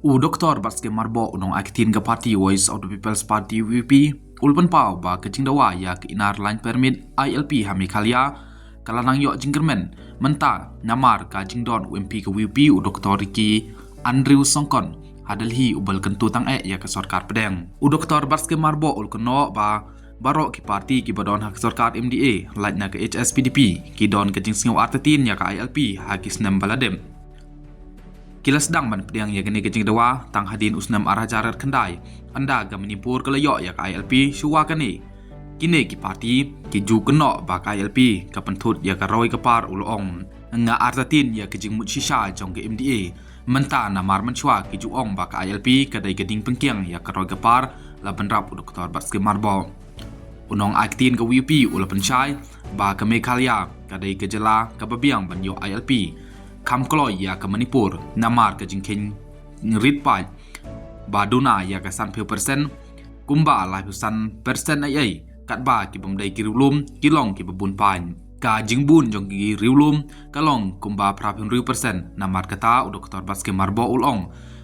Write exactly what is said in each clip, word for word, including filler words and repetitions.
U Doktor Batskhem Myrboh, u nongai ktien ka party Voice of the People's Party, V P, u la pynpaw ba ka jingdawa ïa ka Inner Line Permit, I L P, ha Meghalaya ka la nang ïoh jingkyrmen mynta namar ka jingdon u M P ka V P, u Doktor Ricky Andrew Syngkon, ha Delhi, uba la kyntu tang eh ïa ka sorkar pdeng. U Doktor Batskhem Myrboh u la kynnoh ba baroh ki party kiba don ha ka sorkar M D A, lait na ka H S P D P, ki don ka jingsngew artatien ïa ka I L P ha ki snem ba la dep. Ki la sdang ban pdiang ïa kane ka jingdawa tang hadien u snem ar hajar khyndai, ynda ka Manipur ka la ïoh ïa ka I L P shuwa kane. Kine ki party ki ju kynnoh ba ka I L P ka pynthut ïa ka roi ka par, u la ong. Nga artatien ïa ka jingmut shisha jong ka M D A mynta namar mynshuwa ki ju ong ba ka I L P ka dei ka dieng pynkiang ïa ka roi ka par, la bynrap u Doktor Batskhem Myrboh. U nongai ktien ka V P u la pynshai ba ka Meghalaya ka dei ka jylla kaba biang ban ïoh I L P, kham kloi ïa ka Manipur namar ka jingkheiñ rit paid ba duna ïa ka sanphew percent, kumba laiphew san percent ei ei, katba ki bym dei ki riewlum ki long kiba bun paid. Ka jingbun jong ki riewlum ka long kumba phraphew hynriew percent. Namar kata, u Doktor Batskhem Myrboh u la ong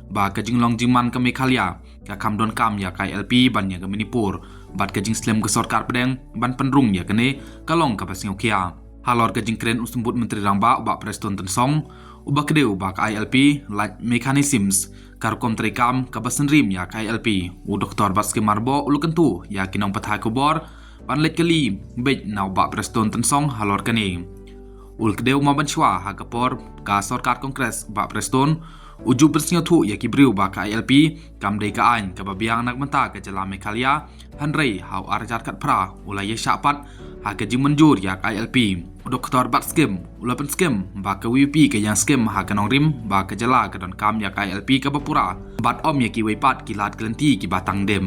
ba ka jinglong jingman ka Meghalaya ka kham donkam ïa ka I L P ban ïa ka Manipur, bad ka jingslem ka sorkar pdeng ban pynrung ïa kane ka long kaba sngewkhia. Halor ka jingkren u Symbud Myntri Rangbah, u Bah Prestone Tynsong, uba kdew ba ka I L P lait mechanisms, ka rukom treikam kaba synrim ïa ka I L P, u Doktor Batskhem Myrboh u la kyntu ïa ki nongpathai khubor ban leit kylli beit na u Bah Prestone Tynsong halor kane. U la kdew ma ban shuwa ha ka por ka sorkar Congress, Bah Prestone u ju pynsngewthuh ïa ki briew ba ka I L P kam dei ka aiñ kaba biang na ka bynta ka jylla Meghalaya, hynrei ha u ar hajar khatphra u la ïashah pat ha ka jingmynjur ïa ka I L P. U Doktor Batskhem u la pynskhem ba ka V P ka ïeng skhem ha ka nongrim ba ka jylla ka donkam ïa ka I L P kaba pura, bad ym ïa kiwei pat ki lad ki lynti kiba tang dep.